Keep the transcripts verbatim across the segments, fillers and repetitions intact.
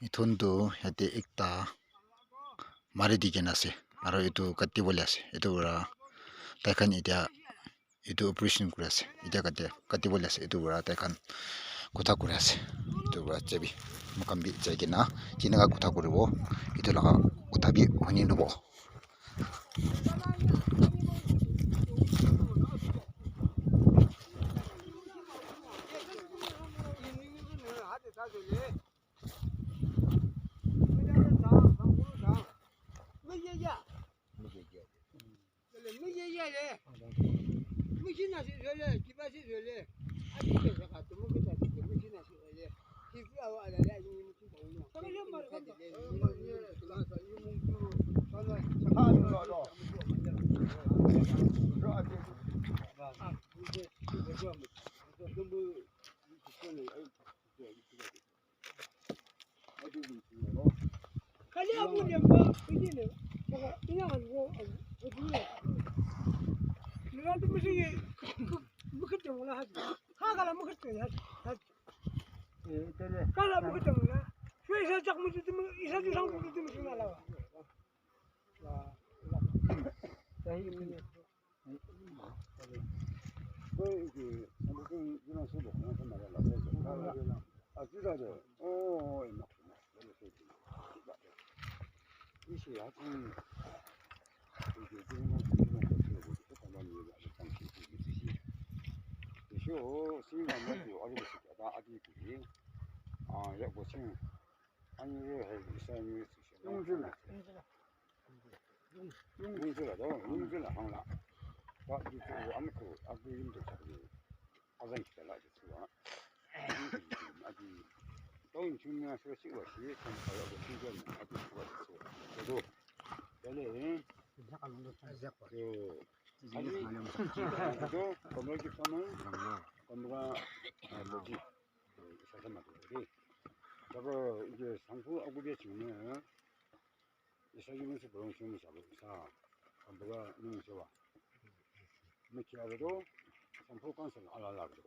Mithun tu yate ekta mari di kena ase, aro etu kati bole ase, etu para tai khan etia etu operation kuri ase, etia kati, kati bole ase, etu para tai khan kotha kuri ase, etu para jabi moi khan bi jai kena kineka kotha kuribo, etu laga kotha bi huni lobo. Isa yulung si bolong si musa bo isa kambura nung sewa. Mekhi aro do sampu council ala la do.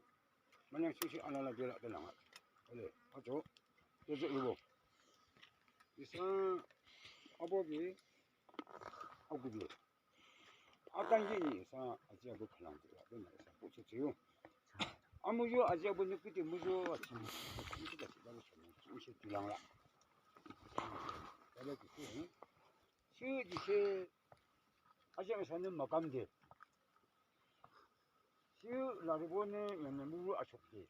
Mane sisi ala la de la de la. Ale ajo. Yeje lubo. Isa abo bi agu bi. Atangi ni isa aji agu khalang de la de na isa bu chu chu. Amujo aji abu ni kuti mujo achi. Ni kita si balu chama. Isi tulang la. Kala kuti. Shu jise aja sanu makam de. Shu laribo ne yamna muru achok de.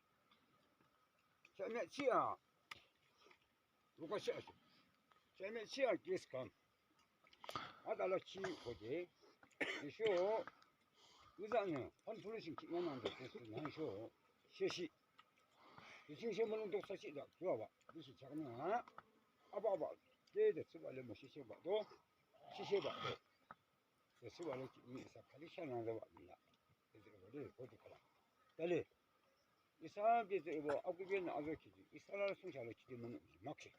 Chame chia. Luka chia achok. Chame chia gas kam. Adala chi ko de. Shu uza ne pan pulu sing chi yana de. Shu shi. Yising she mulung tok sa shi da tuwa ba. Yising chak na ha. Aba aba. Ke de tsuba le mo shi she ba do. Shi she ba do. De tsuba le ki ni sa khali sha na da ba ni la. De de de ko de kala. Dale. Isa de de bo aku be na azo ki. Isa la sung sha le ki de mo mak she.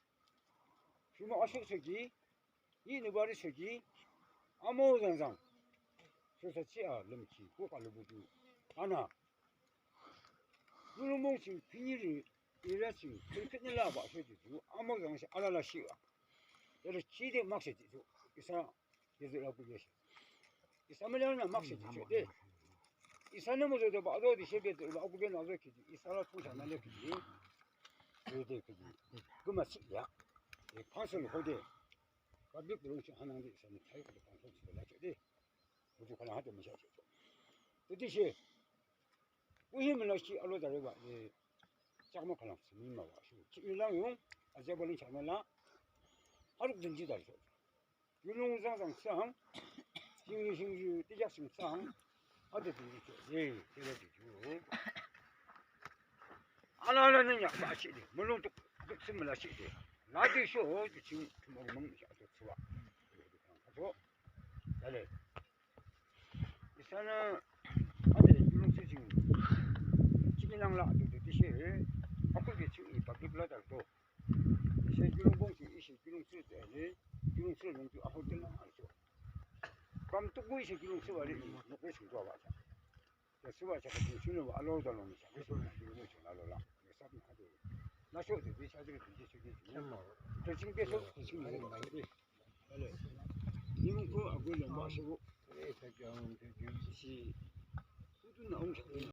Shuma asuk se ki. Yi nubari seki, amo zang zang. Sosa chi a lemchi, ko ka lubu tu. Ana. Nulu mong ching, pinyi ri, ira ching, pinyi la ba se tu. Amo zang se, ala la shi a. Yara chi de mak se tu. Isa, yezu la ku yeshi. Isa me la na mak se tu de. Isa ne mo zo de ba do di she be de ba ku be na zo ki. Isa la tu sa na le ki. Ye de ki. Kuma si ya. E council ho de. Public belong shi hanang de sani thai ko council shi la che de. Buju khala ha de mi sha che. De de she. Ku hi mi la shi alo da re ba de. Chak ma khala shi mi ma wa shi. Chi la yo. A je ba lin cha ma la. Aruk den ji da shi. Yulung zang zang sang. Sing yu sing yu ti jak sing sang. A de de che. Ye, che de ju. Ala ala ne nya ba shi de. Mulung tuk tuk sim la shi de. La de sho de ching mo mo sha to tswa. Ka to. Dale. Isana ade yulung si ching. Ching nang la de de she. Aku de ching public la da to. Ishe yulung bong ching ishe yulung si de ne. Yulung si long tu aku de na so. Kam tu ku ishe yulung si wa le. No ko sing to ba. Ya suba cha ka shu no alo da lo ni cha. Shu no shu no shu la lo la. Ya sa ni ka de. Na shu de bi cha de bi shu de. Chamo. Preaching ke so, preaching ke so. Ni mo ko ago le ma so. Si. Kutu na ong sa.